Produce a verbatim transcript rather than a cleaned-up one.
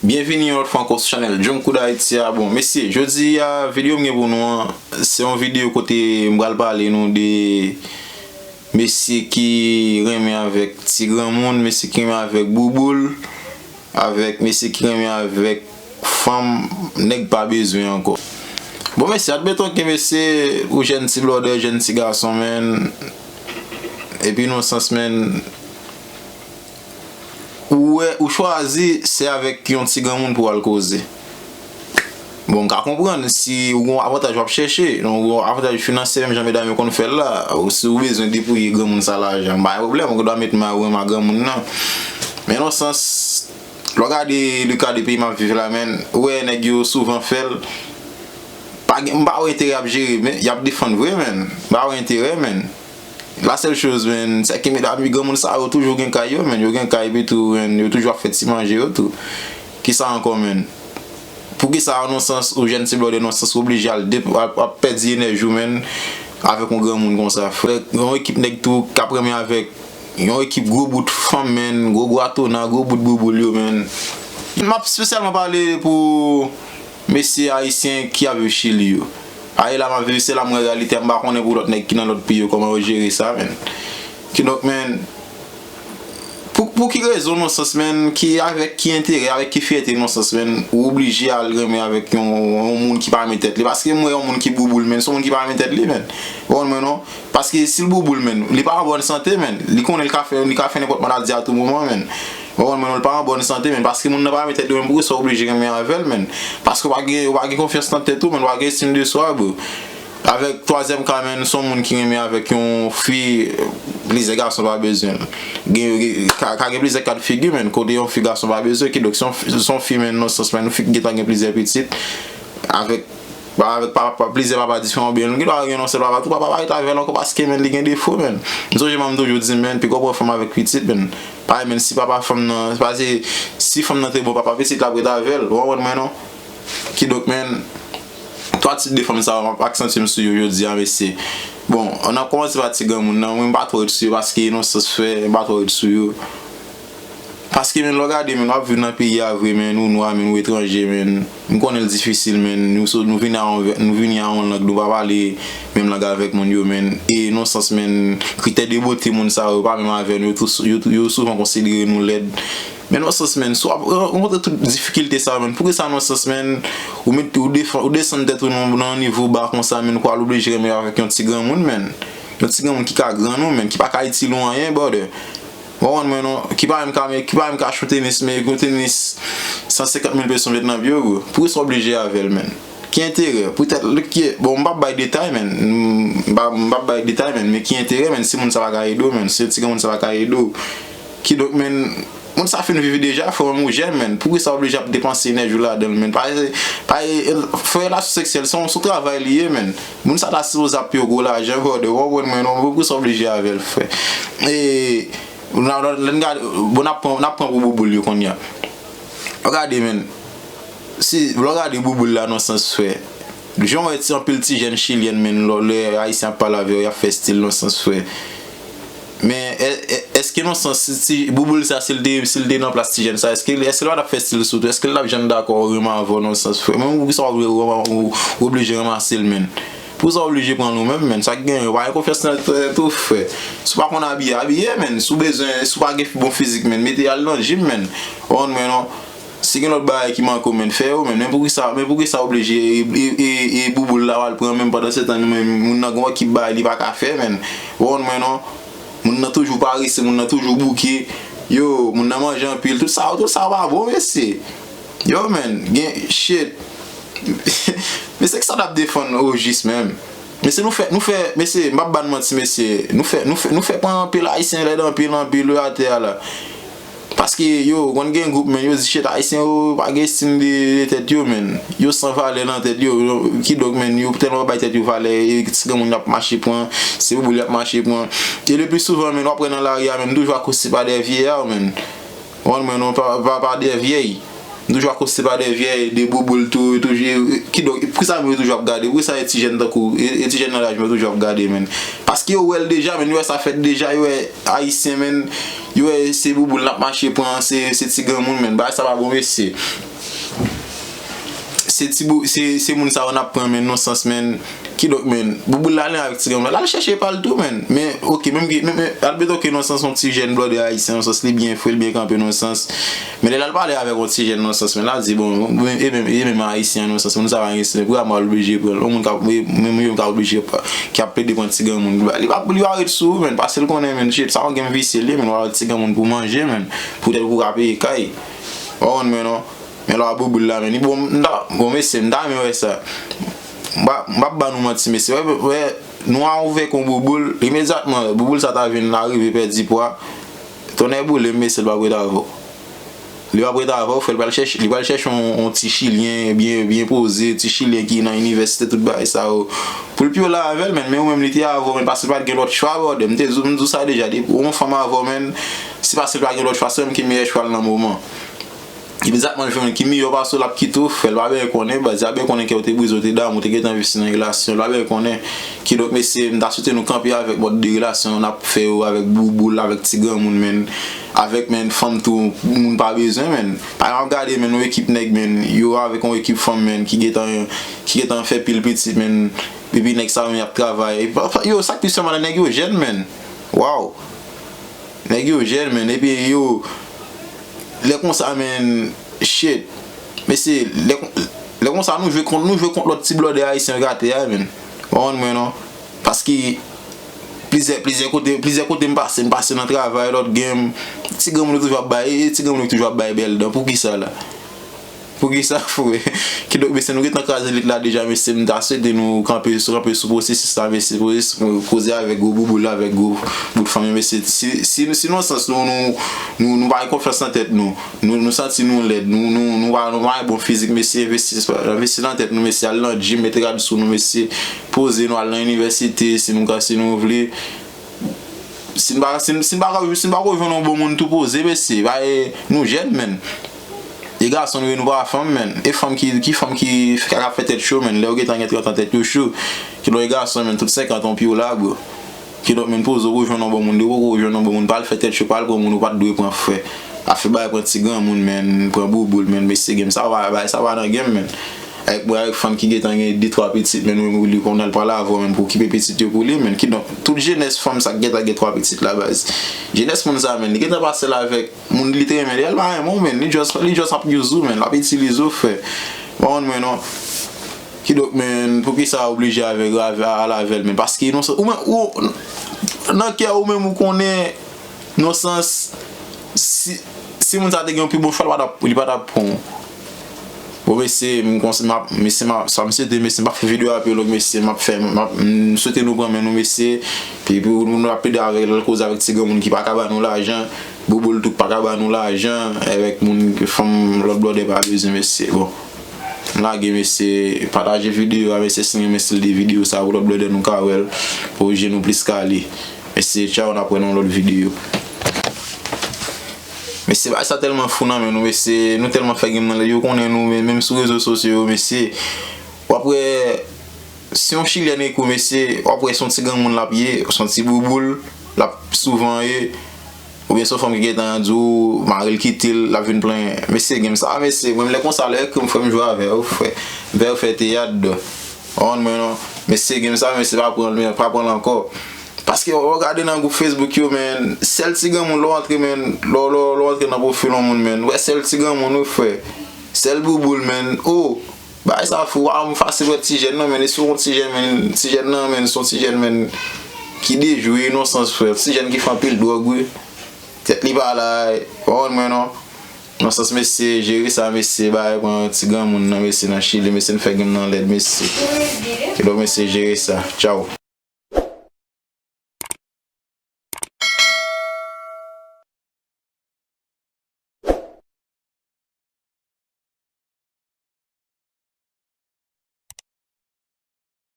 Byenvini yon lòt fwa ankò sou chanèl John Cook D'Haïti a. Bon, mesye, jodi a, videyo m gen pou nou an, se yon videyo kote m pral pale nou de mesye ki renmen avèk ti granmoun, mesye ki renmen avèk bouboul, avèk mesye ki renmen avèk fanm nèg pa bezwen ankò. Bon, mesye, admeton ke mesye, ou jèn ti blòdè, jèn ti gason, menn, epi nan sans, menn, ou wè, ou chwazi se avèk yon ti granmoun pou w al koze. Bon, m ka konprann si ou gon avantaj w ap chèche, donk ou gon avantaj finansyè, menm jan medam yo konn fè l la, ou si ou bezwen depouye granmoun sa lajan, m pa gen pwoblèm, ou dwa met men ou renmen granmoun nan. Men nan sans, lè w gade le ka de peyi m ap viv la, menn, ou wè nèg yo souvan fè l, pa gen, m pa wè enterè y ap jere, men y ap defann vre, menn, m pa wè enterè, menn. La sèl choz, menn, se ke medam, granmoun sa yo toujou gen kay yo, menn, yo gen kay epi tou, menn, yo toujou ap fè ti manje yo tou. Kisa ankò, menn? Poukisa, nan sans, ou jèn ti blòdè, nan sans, ou oblije al dep-, ap, ap pèdi enèji w, menn, avèk yon granmoun konsa? Frè, yon ekip nèg tou k ap renmen avèk yon ekip gwo bout fanm, menn, gwo gwo atona, gwo bout bouboul yo, menn. M ap espesyalman pale pou mesye ayisyen ki ap viv Chili yo. Paske la m ap viv, se la m wè reyalite a, m pa konnen pou lòt nèg ki nan lòt peyi yo kòman yo jere sa, menn. Kidonk, menn, pou, pou ki rezon, nan sans, menn, ki avèk ki enterè, avèk ki fyète, nan sans, menn, ou oblije al renmen avèk yon, yon moun ki pa renmen tèt li? Paske m wè yon moun ki bouboul, menn, se yon moun ki pa renmen tèt li, menn. Ou konprann mwen, non? Paske si l bouboul, menn, li pa an bòn sante, menn. Li konnen li ka fè, li ka fè nenpòt maladi a tou moman, menn. Ou konprann mwen, non, li pa an bòn sante, menn. Paske moun nan pa renmen tèt li, menn, poukisa w oblije renmen avè l, menn? Paske w pa gen, w pa gen konfyans nan tèt ou, menn, w pa gen estime de swa, bro. Avèk twazyèm ka, menn, se yon moun ki renmen avèk yon fi, plizyè gason pa bezwen l. Gen, gen, ka, ka gen plizyè ka de figi, menn, kote yon fi gason pa bezwen, kidonk se yon fi, se yon fi, menn, nan sans, menn, yon fi ki gentan gen plizyè pitit, avèk, avèk pa, pa, plizyè papa diferan, oubyen li gendwa gen yon sèl papa tou, papa pa ret avè l ankò paske, menn, li gen defo, menn. M sonje manman m toujou di m, menn, piko pran fanm avèk pitit, menn. Parèy, menn, si papa fanm nan, paske si fanm nan te bon papa pitit, l ap ret avè l, ou konprann mwen, non? Kidonk, menn, twa tip de fanm sa yo, m ap aksantye m sou yo jodi a, mesye. Bon, n ap kòmanse pa ti granmoun nan, mwen, m pa twò ret sou yo, paske nan sans, frè, m pa twò ret sou yo. Paske, menn, lè w gade, menn, w ap viv nan peyi a vre, menn, ou nwa, menn, ou etranje, menn, m konnen l difisil, menn, nou so, nou vini a yon, nou vini a yon lang, nou pa pale menm lang avèk moun yo, menn, e nan sans, menn, kritè de bote moun sa yo pa menm avè nou, yo tou, yo, yo souvan konsidere nou lèd. Men nan sans, menn, si w ap rankontre tout difikilte sa yo, menn, poukisa nan sans, menn, ou met, ou defann, ou desann tèt ou nan, nan yon nivo ba konsa, menn, ou pral oblije renmen avèk yon ti granmoun, menn? Yon ti granmoun ki ka grann ou, menn, ki pa ka itil ou anyen, brother. Ou konprann mwen, non? Ki pa menm ka, ki pa menm ka achte yon tenis, men yon tenis san senkant mil peso met nan pye w, bro. Poukisa w oblije avè l, menn? Ki enterè? Poutèt, ki, bon, m p ap bay detay, menn. M p ap, m p ap bay detay, menn, men ki enterè, menn, si moun sa pa ka ede w, menn, si ti granmoun sa pa ka ede w. Kidonk, menn, moun sa fin viv deja, frè, menm ou jèn, menn. Poukisa w oblije ap depanse enèji w ladan l, menn? Pa, pa, frè, relasyon seksyèl, se yon, se yon travay li ye, menn. Moun sa ta sipoze ap peye w gwo lajan, brother. Ou konprann mwen, non? Poukisa w oblije avè l, frè? E, n a, n a, n a gade, bon, n ap pran, n ap pran pou bouboul yo kounye a. Gade, menn. Si, lè w gade bouboul la nan sans, frè. Jan w wè ti, anpil ti jèn chilyèn, menn, lè, lè Ayisyen ap pale avè yo, y ap fè stil nan sans, frè. Men, è-, è-, èske nan sans, si, si bouboul sa, si l te, si l te nan plas ti jèn sa, èske, èske l pa t ap fè stil sou tou? Èske l t ap janm dakò renmen avè w nan sans, frè? Men poukisa w, w, w, w oblije ranmase l, menn? Poukisa w oblije pran l ou menm, menn? Sa k genyen, w pa gen konfyans nan tèt ou, frè. Si w pa konn abiye, abiye, menn. Si w bezwen, si w pa gen bon fizik, menn, mete al nan jim, menn. Ou konprann mwen, non? Si gen lòt bagay ki manke w, menn, fè yo, menn. Men poukisa, men poukisa w oblije e, e, e, e bouboul la w al pran menm pandan se tan nou menm moun nan gen yon ekip bagay li pa ka fè, menn? Ou konprann mwen, non? Moun nan toujou parese, moun nan toujou bouke. Yo, moun nan manje anpil. Tout sa, tout sa pa bon, mesye. Yo, menn, gen, shit. Mesye, kisa n ap defann ojis menm? Mesye, nou fè, nou fè, mesye, m p ap ba n manti, mesye. Nou fè, nou fè, nou fè pran anpil Ayisyen lèd anpil, anpil, yo, atè a la. Paske, yo, konn gen gwoup, menn, yo di, shit, Ayisyen, yo, pa gen estim de, de tèt yo, menn. Yo san valè nan tèt yo, yo, kidonk, menn, yo tèlman pa bay tèt yo valè, e ti granmoun y ap mache pran, se bouboul y ap mache pran. E le pli souvan, menn, w ap wè nan lari a, menn, toujou akoste pa de vyeyar, menn. Ou konprann mwen, non, pa, pa, pa de vyèy. M toujou akoste pa de vyèy, de bouboul tou, yo toujou, kidonk, poukisa menm yo toujou ap gade, poukisa e ti jèn tankou, e, e ti jèn nan laj mwen yo toujou ap gade, menn. Paske yo wè l deja, menn, yo wè sa fèt deja, yo wè ayisyen, menn, yo wè se bouboul n ap mache pran, se, se ti granmoun, menn, bagay sa pa bon, mesye. Se ti bou-, se, se moun sa yo n ap pran, menn, nan sans, menn, kidonk, menn, bouboul la ale avèk ti granmoun la, l al chèche pa l tou, menn. Men, oke, menm ki, men, men, admeton ke nan sans yon ti jèn blòdè ayisyen, nan sans li byen fre, li byen kanpe, nan sans. Men lè l al pale avèk yon ti jèn nan sans, men l al di, bon, e menm, e menm ayisyen nan sans, moun sa pa gen respè, pou al oblije pran l. Yon moun k ap, menm yo k ap oblije, ki ap plede pran ti granmoun, li pa, li pa ret sou ou, menn, paske l konnen, menn, shit, sa yon game visye l ye, menn, w al ti granmoun pou manje, menn, poutèt pou w ka peye kay. W konprann mwen, non? Men lè w ap bouboul la, menn, li bon, m ta, bon, mesye, m ta renmen wè sa. M pa, m pa ba nou manti, mesye. Wè, wè, nou a ouvè kon bouboul, imedyatman, bouboul sa ta vin la, rive pèdi pwa. Tonnè boule m, mesye, l p ap ret avè w. Li p ap ret avè w, frè, li pral chèche, li pral chèche yon, yon ti chilyen byen, byen poze, ti chilyen ki nan inivèsite, tout bagay sa yo. Pou l pi w la avè l, menn, men ou menm li te avè w, menn, paske l pa t gen lòt chwa, brother. M te di w, m di w sa deja, depi yon fanm avè w, menn, se paske l pa gen lòt chwa, se ou menm ki meyè chwa l nan moman. Imedyatman l jwenn ki miyò pase w, l ap kite w, frè, l pa byen konnen, baz, l pa byen konnen ke w te brize, w te damou, w te gentan envesti nan relasyon, l pa byen konnen. Kidonk, mesye, m ta swete nou kanpe avèk mòd de relasyon n ap fè yo avèk bouboul, avèk ti granmoun, menn, avèk, menn, fanm tou, moun pa bezwen, menn. Pa ap gade, menn, yon ekip nèg, menn, yo avèk yon ekip fanm, menn, ki gentan, ki gentan fè pil pitit, menn, epi nèg sa yo, menn, y ap travay. Epi, yo, sa k pi fè mal la, nèg yo jèn, menn. Waw. Nèg yo jèn, menn, epi yo, lè konsa, menn, shit. Mesye, lè kon-, lè konsa, nou jwe kont, nou jwe kont lòt ti blòdè ayisyen yo k atè a, menn. W konprann mwen, non? Paske plizyè, plizyè kote, plizyè kote m pase, m pase nan travay, lòt game, ti granmoun yo toujou ap bay, e ti granmoun yo toujou ap bay bèl dan. Poukisa la? Poukisa, frè? Kidonk, mesye, nou gentan kraze lit la deja, mesye. M ta swete nou kanpe, kanpe sou pwosesis la, mesye. Pwosesis, koze avèk gwo bouboul la, avèk gwo bout fanm yo, mesye. Si, si, si nan sans nou, nou, nou, nou pa gen konfyans nan tèt nou, nou, nou santi nou lèd, nou, nou, nou pa, nou pa gen bon fizik, mesye, envesti, envesti nan tèt nou, mesye. Al nan gym, mete rad sou nou, mesye. Poze nou, al nan inivèsite, si nou ka, si nou vle. Si n pa, si n, si n pa ka, si n pa ko jwenn yon bon moun tou poze, mesye, pa, e, nou jèn, menn. E gason nou ye, nou pa fanm, menn. E fanm ki, ki fanm ki, ki ap fè tèt cho, menn. Lè yo gentan gen trant an, tèt yo cho. Kidonk, e gason, menn, tout senkant an, pye w la, bro. Kidonk, menn, poze w pou jwenn yon bon moun. Depi w poko jwenn yon bon moun, pa al fè tèt cho, pa al pran moun ou pa t dwe pran, frè. Afè bay pran ti granmoun, menn, pran bouboul, menn, mesye, game sa pa, bay sa pa nan game, menn. Avèk, mwen avèk fanm ki gentan gen de twa pitit, menn, ou, ou, li konnen l pral avè w, menn, pou okipe pitit yo pou li, menn. Kidonk, tout jenès fanm sa k gentan gen twa pitit la, baz. Jenès moun sa, menn, li gentan pase l avèk moun li te renmen, li pa renmen w, menn, li just, li just ap use ou, menn, l ap itilize w, frè. W konprann mwen, non? Kidonk, menn, poukisa oblije avèk, avè, al avè l, menn? Paske, non, ou menm, ou, nan kè ou menm, ou konnen, nan sans, si, si moun sa te gen yon pi bon chwa, li pa t ap, li pa t ap pran w. Bon, mesye, m konse-, m ap, mesye, m ap, sa m swete, mesye, m pa fè videyo a pi long, mesye, m ap fè, m ap, m swete nou pran men nou, mesye, epi pou nou ap plede avèk l, koze avèk ti granmoun ki pa ka ba nou lajan, bouboul tou pa ka ba nou lajan, avèk moun, fanm, lòt blòdè pa bezwen, mesye. Bon, m lage, mesye, pataje videyo a, mesye, si n renmen stil de videyo sa, pou lòt blòdè nou ka wè l, pou je nou plis kale. Mesye, tchaw, n ap wè nan lòt videyo. Mesye, bagay sa tèlman fou nan men nou, mesye. Nou tèlman fè game nan lè yo konnen nou, men menm sou rezo sosyo yo, mesye. W ap wè, si yon chilyèn ekou, mesye, w ap wè se yon ti granmoun l ap ye, se yon ti bouboul, l ap souvan ye. Oubyen se yon fanm ki gentan di w, mari l kite l, l ap vin plenyen. Mesye, game sa, mesye, mwen, lè konsa, lè ekri m, frè, m jwe avè w, frè. M fè yo fè teyat, dò. W konprann mwen, non? Mesye, game sa, mesye, pa pran l, men, pa pran l ankò. Paske w gade nan gwoup Facebook yo, menn, sèl ti granmoun lè w antre, menn, lè w, lè w, lè w antre nan pwofil yon moun, menn, w wè sèl ti granmoun wi, frè. Sèl bouboul, menn. O, bagay sa fou, waw, m fasil wè ti jèn nan, menn, e sou yon ti jèn, menn, ti jèn nan, menn, se yon ti jèn, menn, ki dejwe, nan sans, frè, ti jèn ki fè anpil dwòg wi. Tèt li pa la, w konprann mwen, non? Nan sans, mesye, jere sa, mesye, bagay pran ti granmoun nan, mesye, nan Chili, mesye, n fè game nan lèd, mesye. Kidonk, mesye, jere sa. Tchaw.